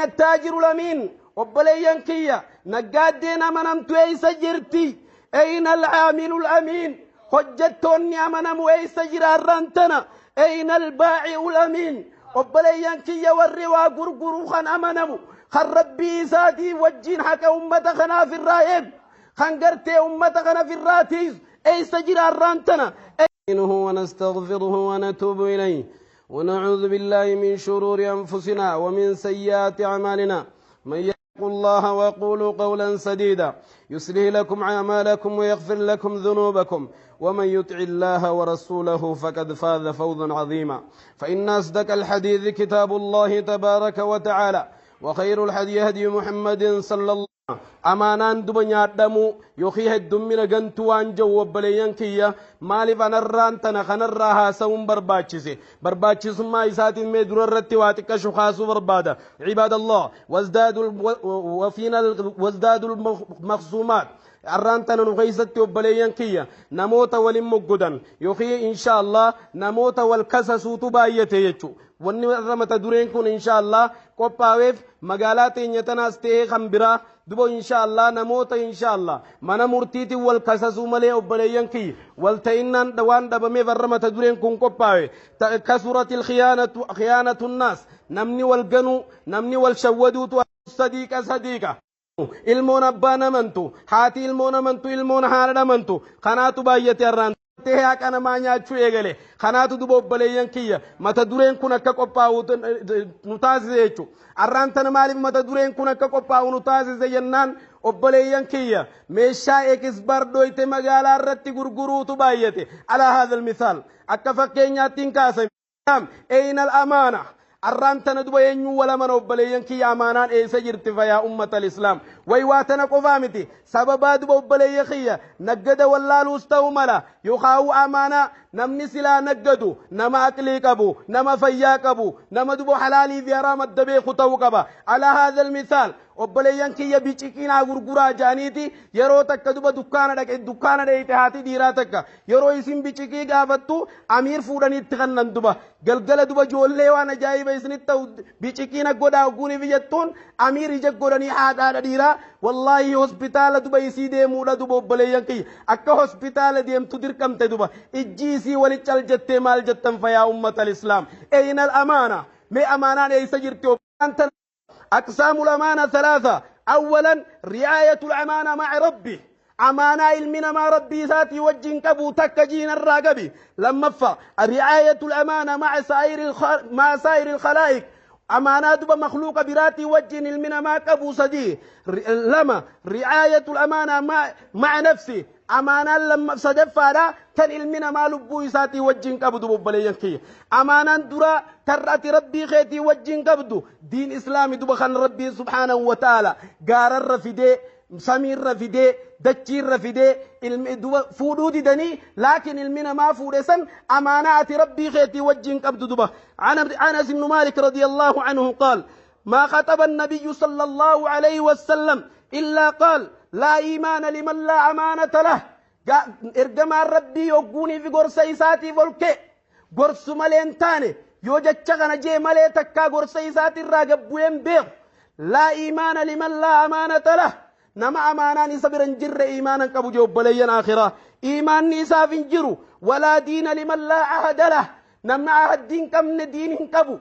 Ayna attaajiru lamiin? Obboleeyyan kiyya, naggaaddeen amanamtu eeysa jirti? Ayna alcaamilu lamiin? Hojjettoonni amanamu eeysa jira arraan tana? Ayna albaa'i'u lamiin? Obboleeyyan kiyya, warri waa gurguru kan amanamu, kan Rabbii isaatii wajjiin haqa ummata kanaaf irraa eegu, kan gartee ummata kana firraa tiisu eeysa jira arraan tana? ونستغفره ونتوب إليه ونعوذ بالله من شرور أنفسنا ومن سيئات أعمالنا. من يتقوا الله وقولوا قولا سديدا يصلح لكم أعمالكم ويغفر لكم ذنوبكم، ومن يطع الله ورسوله فقد فاز فوزا عظيما. فإن أصدق الحديث كتاب الله تبارك وتعالى، وخير الهدي هدي محمد صلى الله. Amaanaan duba nyaadhamuu yookiin heddummina gantuu waan jiru, obboleeyyan kiyya, maaliif anarraan tana kanarraa haasa'uun barbaachise? Barbaachisummaa isaatiin mee dura irratti waa xiqqashu kaasuu barbaada. عباد الله، وفينا وازداد المخصومات. Arraan tana nu keessatti, obboleeyyan kiyya, namoota walin moggodan yookiin insha Allah namoota wal kasasuutu baay'ate jechuudha. Wanni irra mata dureen kun insha Allah qophaa'eef magaalaa teenya tanaas ta'ee kan biraa duba insha Allah namoota insha Allah mana murtiitiin wal kasasuu malee, obboleeyyan kiyya, wal ta'innaan waan dhabameef irra mata dureen kun qophaa'e. كثرت الخيانة، خيانة الناس. Namni wal ganuu, namni wal shawwaduutu sadiiqa sadiiqa ilmoon abbaan amantu, haati ilmoon amantu, ilmoon haadha amantu, kanaatu baay'ate. Arraan ta'ee haqa namaa nyaachuu eegale. Kanaatu duba, obboleeyyan kiyya, mata dureen kun akka qophaa'u nu taasise jechuudha. Arraan tana maaliif mata dureen kun akka qophaa'u nu taasise jennaan, obboleeyyan kiyya, meeshaa expire dhoyte magaalaa irratti gurguruutu baay'ate. على هذا المثال, akka fakkeenyaatti hin kaasa. أين الأمانة? Arraan tana duba eenyuu wala mana? Obboleeyyan kiyya, amaanaan eessa jirti? فيا أمة الإسلام, way waa tana qofaa miti. Sababaa duba, obboleeyya kiyya, naggada wallaaluus ta'uu mala yookaan amaanaa namni silaa naggadu nama aqlii qabu, nama fayyaa qabu, nama duba halaalii fi haraam adda beeku ta'uu qaba. على هذا المثال, obboleeyyan kiyya, biciqinaa gurguraa jaaniiti yeroo takka duba dukkaana dhaqe, dukkaana dheeyte haati dhiiraa takka. Yeroo isin biciqii gaafattu amiir fuudhaniitti kannan. Duba galgala duba ijoollee waan ajaa'iba isinitti ta'u, biciqiina godhaa ogguuniif jettuun amiir ija godhanii haadhaadha dhiiraa. Wallaahi, hospitaala duba isii deemuudha. Duba, obboleeyyan kiyya, akka hospitaala deemtu dirqamte. Duba ijji isii wali cal jettee maal jettan? فيا أمة الإسلام، أين الأمانة? Mee amaanaan eeysa jirti? أقسام الأمانة ثلاثة. أولا، رعاية الأمانة مع ربه. أمانة علمنا ما ربي ذاتي وجه كبو تكجين الراقبي. لما رعاية الأمانة مع سائر الخلائق، أمانة دبا مخلوق براتي وجه علمنا ما كبو صدي. لما رعاية الأمانة مع نفسي، أمانة لما صدفة tan ilmi namaa lubbuu isaatii wajjin qabdu. Obboleeyyan kiyya, amaanaan dura tar'ati Rabbii keetii wajjin qabdu diin Islaami. Duba kan Rabbiin سبحانه وتعالى gaararra fidee, samiirra fidee, dachiirra fidee, ilmi duba fuudhuu didanii, laakiin ilmi namaa fuudhe san amaanaa ati Rabbii keetii wajjin qabdu. Duba عن أنس بن مالك رضي الله عنه قال: ما خطب النبي صلى الله عليه وسلم إلا قال: لا إيمان لمن لا أمانة له. Ergamaan Rabbii yogguunii fi gorsa isaatiif ol ka'e gorsu malee hin taane, yoo jecha kana jee malee takkaa gorsa isaatirraa gabbu'een beeku. لا إيمان لمن لا أمانة له. Nama amaanaan isa bira hin jirre iimaanan qabu jee, obboleeyyan akhiraa, iimaanni isaaf hin jiru. ولا دين لمن لا عهد له. Namni ahaddii hin qabne diin hin qabu.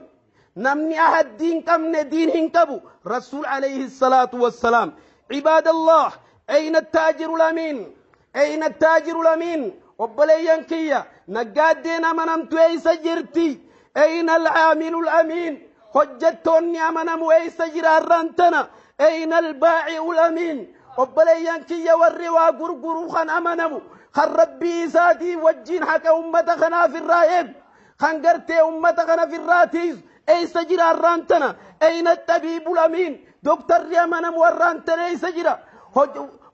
Namni ahaddii hin qabne diin hin qabu. Rasuul عليه الصلاة والسلام. عباد الله، أين التاجر الأمين? أين التاجر الأمين? Obboleeyyan kiyya, naggaaddeen amanamtu eeysa jirti? أين العامل الأمين? Hojjettoonni amanamu eeysa jira arraan tana? أين البائع الأمين? Obboleeyyan kiyya, warri waa gurguru kan amanamu, kan Rabbii isaatii wajjin haqa ummata kanaaf irraa eegu, kan gartee ummata kana firraa tiisu eeysa jira arraan tana? أين الطبيب الأمين? Doktarri amanamu arraan tana eeysa jira?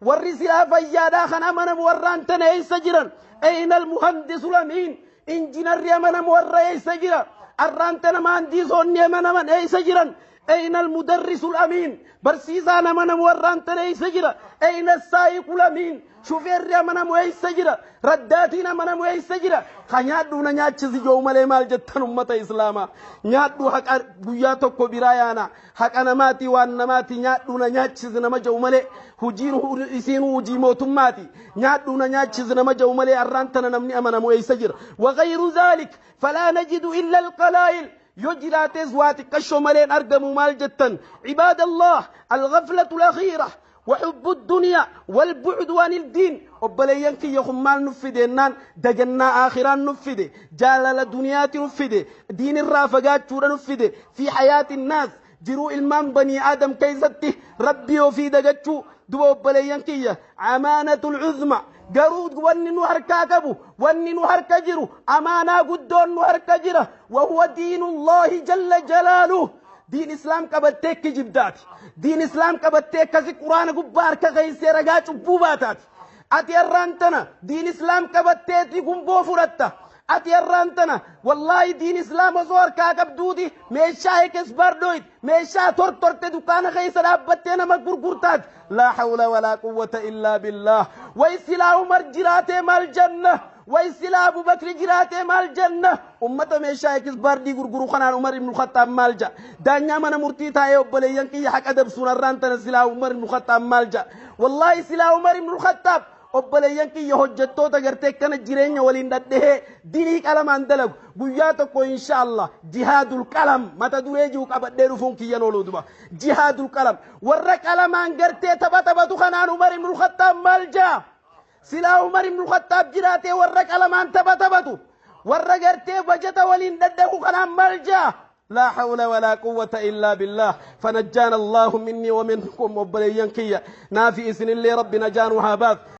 Warri silaa fayyaadhaa kan amanamu warraan tana eeysa jiran? أين المهندس الأمين? Injinarri amanamu warra eeysa jira arraan tana? Maandiisoonni amanaman eeysa jiran? أين المدرس الأمين؟ برسيسان أمنمو arraan tana eessa jira؟ أين السائق الأمين؟ Shufeerri amanamu eessa jira؟ Raddaatiin amanamu eessa jira؟ Ka nyaadhu na nyaachisi joo malee maal jettan ummata islaamaa? Nyaadhu haqa guyyaa tokko biraa yaana. Haqa namaati waan namaati nyaadhu na nyaachisi nama jau malee hujiin isiinuu hujii mootummaati. Nyaadhu na nyaachisi nama jau malee arraan tana namni amanamu eessa jira؟ وغير ذلك فلا نجد إلا القلائل. Yoo jiraates waa xiqqashoo maleen argamu maal jettan؟ عباد الله، الغفلة الأخيرة وحب الدنيا والبعد عن الدين. Obboleeyyan kiyya, kun maal nuuf fidennaan dagannaa aakhiraan nuuf fide, jaalala duniyaati nuuf fide, diin irraa fagaachuudha nuuf fide. في حياة الناس, jiruu ilmaan banii aadam keessatti rabbii ofii dagachuu. Duba obboleeyyan kiyya, أمانة العظمى garuu wanni nu harkaa qabu, wanni nu harka jiru, amaanaa guddoon nu harka jira. وهو دين الله جل جلاله. Diin islaam qabattee kijibdaati, diin islaam qabattee akkasi quraana gubbaa harka keeysee ragaa cubbuu baataati. Ati har'aan tana diin islaam qabatteeti gumboo fudhatta. Ati har'aan tana wallaahi diin islaam osoo harkaa qabduuti meeshaa ekesbardoyit, meeshaa tortorte dukkaana keessa dhaabbattee nama gurgurtaati. لا حول ولا قوة إلا بالله. Way silaa Umar jiraatee maal janna? Way silaa Abu Bakri jiraatee maal janna? Ummata meeshaa ekisbardii gurguru kanaan Umar ibn Khattaab maal ja? Daanyaa mana murtii taa'ee obboleeyyan kiyya haqa dabsuun har'aan tana silaa Umar ibn Khattaab maal ja? Wallaahi silaa Umar ibn Khattaab, obboleeyyan kiyya, hojjettoota gartee kana jireenya waliin dhadhehee dilii qalamaan dalagu guyyaa tokko insha Allah جهاد القلم mata duree jiru qabadhee dhufuun kiyyan ooluu. Duba جهاد القلم, warra qalamaan gartee tapha taphatu kanaan Umar ibn Khattaab maal jaa? Silaa Umar ibn Khattaab jiraatee warra qalamaan tapha taphatu, warra gartee bajata waliin dhadhahu kanaan maal jaa? لا حول ولا قوة إلا بالله. فنجانا الله مني ومنكم. Obboleeyyan kiyya, naafi isin illee rabbi najaa nu haa baasu.